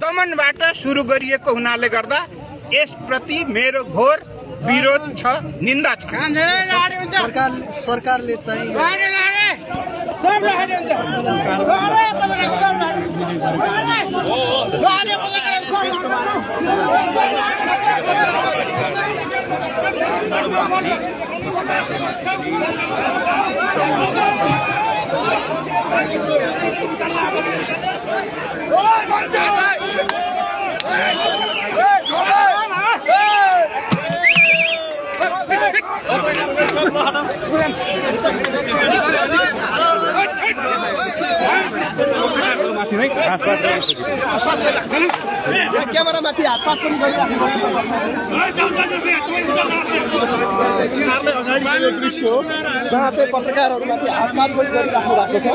दमनबाट सुरु गरिएको हुनाले गर्दा यसप्रति मेरो घोर विरोध छ, निन्दा छ। सरकारले चाहिँ क्यामेरामाथि हातपात पनि गरिराखेको दृश्य हो जहाँ चाहिँ पत्रकारहरूमाथि हातपात पनि गरिराख्नु भएको छ।